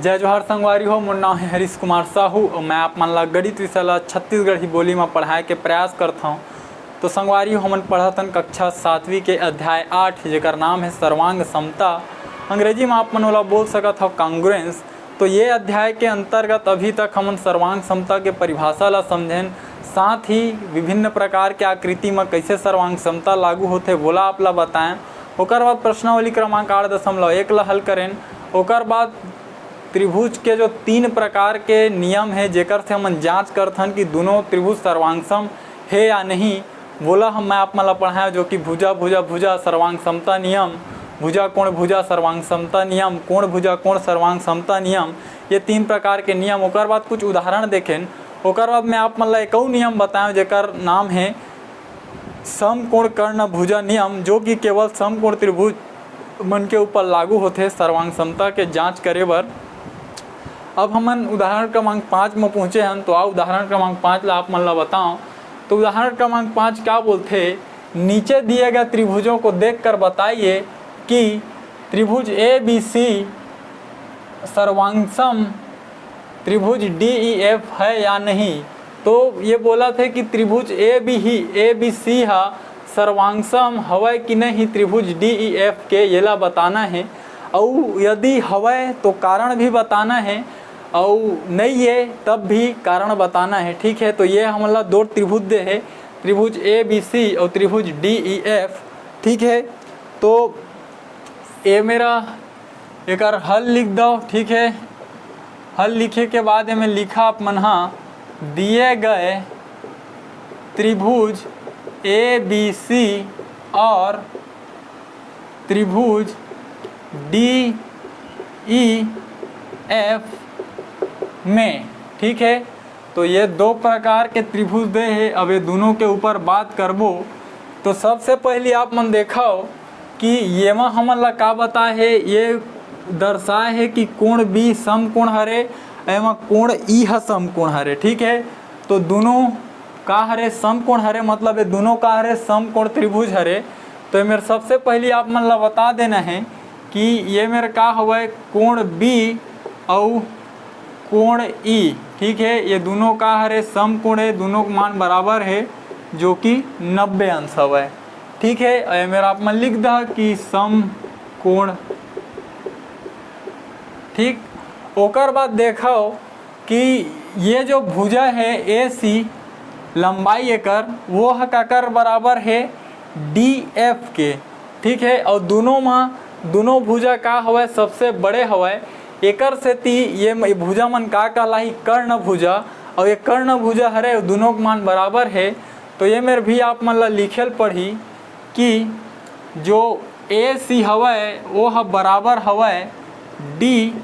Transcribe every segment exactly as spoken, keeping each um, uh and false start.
जय जोहार संगवारी हो, मोर नाम है हरीश कुमार साहू और मैं आप मन ला गणित विषय ला छत्तीसगढ़ी बोली में पढ़ाए के प्रयास करत हौं। तो संगवारी हो, हमन पढ़त हन कक्षा सातवीं के अध्याय आठ, जेकर नाम है सर्वांग समता। अंग्रेजी में आप मन ओला बोल सकत हव congruence। तो ये अध्याय के अंतर्गत अभी तक हमन सर्वांग समता के परिभाषा ला समझेन, साथ ही विभिन्न प्रकार के आकृति में कैसे सर्वांग समता लागू होथे, वोला आप ला बताएं। ओकर बाद प्रश्नावली क्रमांक आठ दशमलव एक ला हल करेन। ओकर बाद त्रिभुज के जो तीन प्रकार के नियम हे, जेकर से हमन जांच करथन कि दोनों त्रिभुज सर्वांगसम हे या नहीं, वोला हम, मैं आप मन ला पढ़ाएं, जो कि भुजा, भुजा, भुजा, सर्वांग समता नियम, भुजा, कोण, भुजा, सर्वांग समता नियम, कोण, भुजा, कोण, सर्वांग समता नियम, ये तीन प्रकार के नियम। ओकर बाद कुछ उदाहरण देखेन। ओकर बाद मैं आप मन ला एक अउ नियम बताएं, जेकर नाम है समकोण कर्ण भुजा नियम, जो कि केवल समकोण त्रिभुज मन के ऊपर लागू होथे सर्वांग समता के जांच करे बर। अब हमन उदाहरण क्रमांक पाँच में पहुंचे हन, तो आ उदाहरण क्रमांक पाँच ला आप मन ला बताओ। तो उदाहरण क्रमांक पाँच का बोलथे, नीचे दिए गए त्रिभुजों को देखकर बताइए कि त्रिभुज ए बी सी सर्वांगसम त्रिभुज डी ई एफ है या नहीं। तो ये बोलत हे कि त्रिभुज A B Hi, A B C हा सर्वांगसम हवय कि नहीं त्रिभुज डी ई एफ के, येला बताना हे। अउ यदि हवय तो कारण भी बताना हे, अउ नहीं हे तब भी कारण बताना हे। ठीक है, तो ये हमन ला दो त्रिभुज दे हे, त्रिभुज ए बी सी अउ त्रिभुज डी ई एफ। ठीक है, तो ये मेर एकर हल लिख दव। ठीक है, हल लिखे के बाद एमे लिखा आप मन हा, दिए गए त्रिभुज ए बी सी और त्रिभुज डी ई एफ में, ठीक है, तो ये दो प्रकार के त्रिभुज दे हे। अब ये दोनों के ऊपर बात करबो, तो सबसे पहली आप मन देखव कि येमा हमन ला का बताए हे, ये दर्शाए हे कि कोण बी समकोण हरे, एमा कोण ई ह समकोण हरे। ठीक है, तो दोनों का हरे, समकोण हरे, मतलब ये दोनों का हरे, समकोण त्रिभुज हरे। तो ये मेर सबसे पहली आप मन ला बता देना है कि ये मेर का हवय, कोण बी अउ कोण ई। ठीक है, ये दोनों का हरे, समकोण है, दोनों के मान बराबर है, जो कि नब्बे अंश हवय। ठीक है, अउ ये मेर आप मन लिख दहा कि समकोण। ठीक, ओकर बाद देखव कि ये जो भुजा है ए सी, लंबाई एकर, वो ह काकर बराबर है, डी एफ के। ठीक है, अउ दोनों मा, दोनों भुजा का हवय, सबसे बड़े हवय, एकर सेती ये म-, भुजा मन का कहलाही, कर्ण भुजा। अउ ये कर्ण भुजा हरे, दोनों के मान बराबर है। तो ये मेर भी आप मन ला लिखेल पड़ही कि जो ए सी हवय, वो ह बराबर हवय डी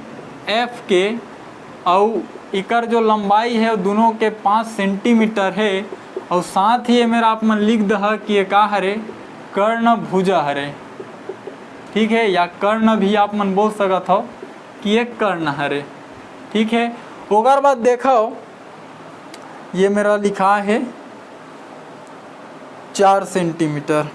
एफ के, अउ एकर जो लंबाई है, वो दोनों के पाँच सेंटीमीटर है। अउ साथ ही ये मेर आप मन लिख दहा कि ये का हरे, कर्ण भुजा हरे। ठीक है, या कर्ण भी आप मन बोल सकत हव कि ये कर्ण हरे। ठीक है, ओकर बाद देखव, ये मेर लिखा है चार सेंटीमीटर।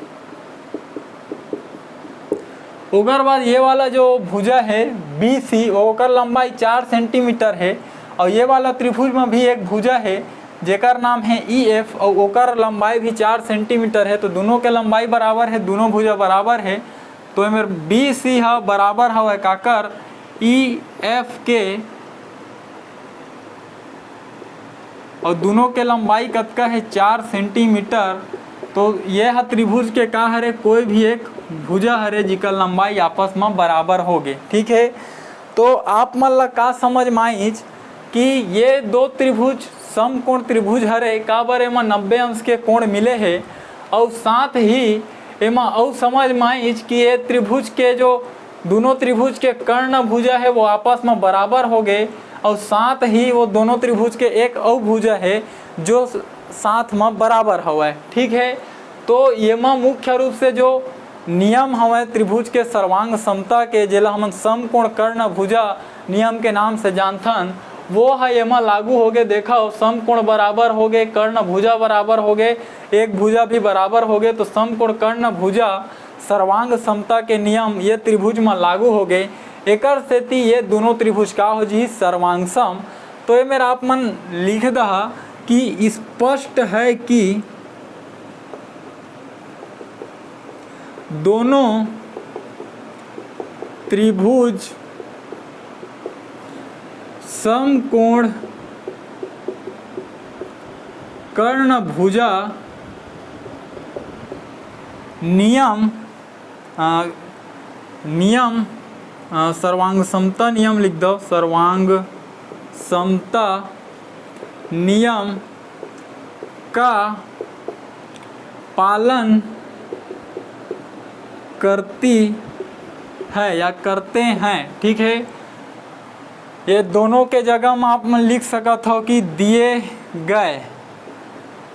ओकर बाद ये वाला जो भुजा है बी सी, ओकर लंबाई चार सेंटीमीटर है। अउ ये वाला त्रिभुज में भी एक भुजा है, जेकर नाम है ई एफ, अउ ओकर लंबाई भी चार सेंटीमीटर है। तो दोनों के लंबाई बराबर है, दोनों भुजा बराबर है। तो एमेर बी सी ह बराबर हवय काकर, ई एफ के। अउ दोनों के लंबाई कतका है? चार सेंटीमीटर। तो ये ह त्रिभुज के का हरे? कोई भी एक भुजा हरे, जिकर लंबाई आपस में बराबर होगे। ठीक है, तो आप मन ला का समझ में आइच कि ये दो त्रिभुज समकोण त्रिभुज हरे, काबर एमा नब्बे अंश के कोण मिले हे, अउ साथ ही एमा अउ समझ में आइच कि ये त्रिभुज के जो दोनों त्रिभुज के कर्ण भुजा है, वो आपस में बराबर होगे, अउ साथ ही वो दोनों त्रिभुज के एक अउ भुजा है, जो साथ में बराबर हवय। ठीक है, तो येमा मुख्य रूप से जो नियम हवय त्रिभुज के सर्वांग समता के, जेला हमन समकोण कर्ण भुजा नियम के नाम से जानथन, वो ह येमा लागू होगे। देखव, समकोण बराबर होगे, कर्ण भुजा बराबर होगे, एक भुजा भी बराबर होगे, तो समकोण कर्ण भुजा सर्वांग समता के नियम ये त्रिभुज म लागू होगे। एकर सेती ये दोनों त्रिभुज का हो जही? सर्वांगसम। तो ये मेर आप मन लिख दहा कि स्पष्ट है कि दोनों त्रिभुज समकोण कर्ण भुजा नियम, अ, नियम, अ, सर्वांग समता नियम लिख दो, सर्वांग समता नियम का पालन करती है या करते हैं। ठीक है, ये दोनों के जगह में आप मन लिख सकत हो कि दिए गए,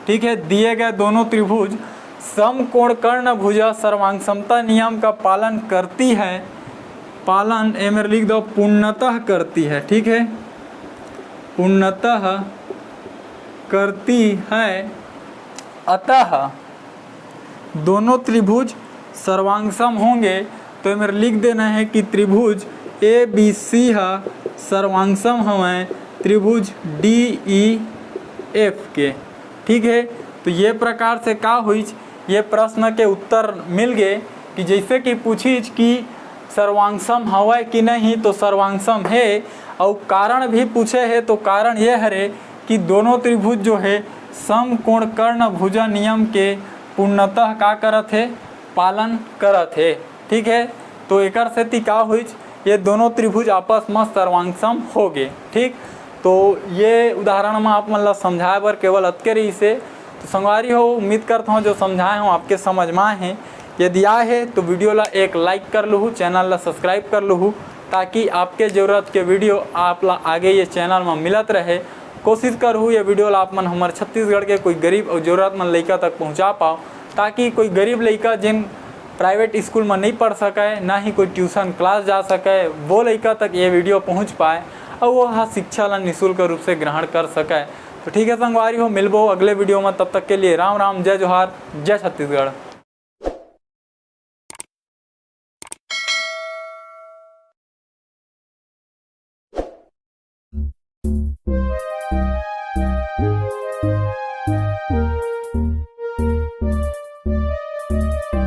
ठीक है, दिए गए दोनों त्रिभुज समकोण कर्ण भुजा सर्वांग समता नियम का पालन करती है। पालन ए मेर लिख दो, पूर्णतः करती है। ठीक है, पूर्णतः करती है। अतः दोनों त्रिभुज सर्वांगसम होंगे। तो ए मेर लिख देना है कि त्रिभुज ए बी सी ह सर्वांगसम हवय त्रिभुज डी ई एफ के। ठीक है, तो ये प्रकार से का होइच, ये प्रश्न के उत्तर मिल गए कि जैसे कि पूछिच कि सर्वांगसम हवय कि नहीं, तो सर्वांगसम है। और कारण भी पूछे है, तो कारण ये हरे कि दोनों त्रिभुज जो है समकोण कर्ण भुजा नियम के पूर्णतः का करत है? पालन करत है। ठीक है, तो एकर सेती का होइच, ये दोनों त्रिभुज आपस में सर्वांगसम हो गए। ठीक, तो ये उदाहरण में आप मन ला समझाए बर केवल अतके रहिस हे। तो संगवारी हो, उम्मीद करता हूँ जो समझाए हूँ आपके समझ में आए हैं। यदि आए है तो वीडियो ला एक लाइक कर लूहू, चैनल ला सब्सक्राइब कर लूहू, ताकि आपके जरूरत के वीडियो आप ला आगे ये चैनल में मिलत रहे। कोशिश करहू ये वीडियो ला आप मन हमर छत्तीसगढ़ के कोई गरीब और जरूरतमंद लइका तक पहुँचा पाओ, ताकि कोई गरीब लइका जिन प्राइवेट स्कूल में नहीं पढ़ सके, ना ही कोई ट्यूशन क्लास जा सके, वो लइका तक ये वीडियो पहुँच पाए और वो ह शिक्षा ला निःशुल्क रूप से ग्रहण कर सके। तो ठीक है संगवारी हो, मिलबो अगले वीडियो में, तब तक के लिए राम राम, जय जोहार, जय छत्तीसगढ़।